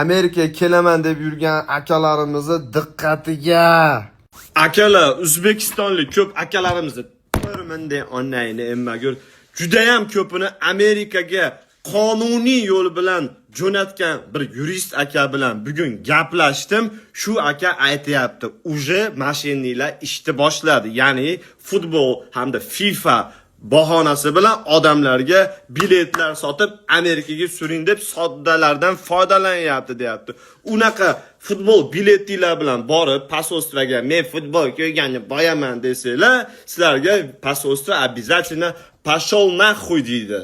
Amerikaga kelaman deb yurgan akalarimizni diqqatiga. Akalar, o'zbekistonlik ko'p akalarimizni bir bunday onayni emmagur judayam ko'pini Amerikaga qonuniy yo'l bilan jo'natgan bir yurist aka bilan bugun gaplashdim. Shu aka aytyapti, уже мошенник lar ishni boshladi. Ya'ni futbol hamda FIFA bahonasi bilan odamlarga biletlar sotib, Amerikaga suring deb soddalardan foydalanyapti, deyapti. Unaqa futbol biletinglar bilan borib посольство ga "Men futbol ko'rgani boyaman" desanglar, sizlarga посольство обязательно "Пошел нахуй" deydi.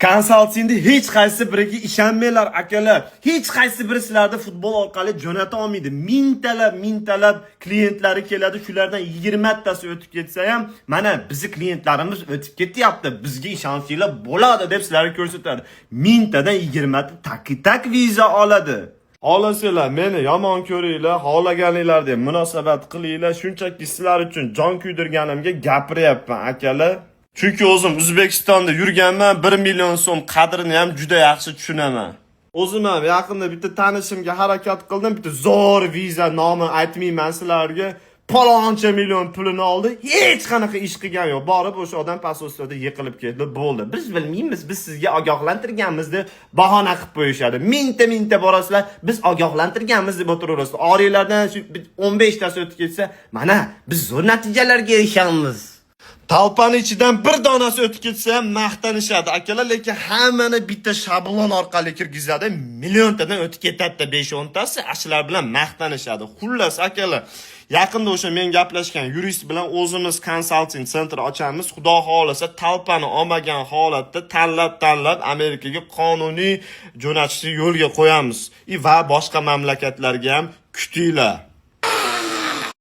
Konsaltingni hech qaysi biriga ishonmanglar, akalar. Hech qaysi biri sizlarni futbol orqali jo'nata olmaydi. Mingtalab, mingtalab klientlari keladi, shulardan 20 tasi o'tib ketsa ham, "Mana bizni klientlarimiz o'tib ketyapti, bizga ishonchinglar bo'ladi" deb sizlarga ko'rsatadi. Mingtadan 20 ta так и так viza oladi. Xohlasanglar meni yomon ko'ringlar, xohlaganinglardek munosabat qilinglar, shunchaki sizlar uchun jon kuydirganimga gapiryapman, akalar. Chunki o'zim O'zbekistonda yurganman, 1 million so'm qadrini ham juda yaxshi tushunaman. O'zim ham yaqinda bitta tanishimga harakat qildim, bitta zo'r viza, nomi aytmayman sizlarga. Paloncha million pulini oldi, hech qanaqa ish qilgan yo'q. Borib o'sha odam посольство da yiqilib ketdi, bo'ldi. "Biz bilmaymiz, biz sizga ogohlantirganmiz" deb bahona qilib qo'yishadi. Mingta mingta borasizlar, "Biz ogohlantirganmiz" deb o'tiraverasizlar. Oranglardan shu 15 tasi o'tib ketsa, "Mana biz zo'r natijalarga erishamiz." Толпа ni ichidan bir donasi o'tib ketsa ham maqtanishadi, akalar, lekin hammani bitta shablon orqali kirgizadi. Milliontadan o'tib ketadi 5-10 tasi, shular bilan maqtanishadi. Xullas, akalar, yaqinda o'sha men gaplashgan yurist bilan o'zimiz консалтинг центр ochamiz. Xudo xohlasa, толпа ni olmagan holatda tanlab tanlab Amerikaga qonuniy jo'natishni yo'lga qo'yamiz. Va boshqa mamlakatlarga ham, kutinglar.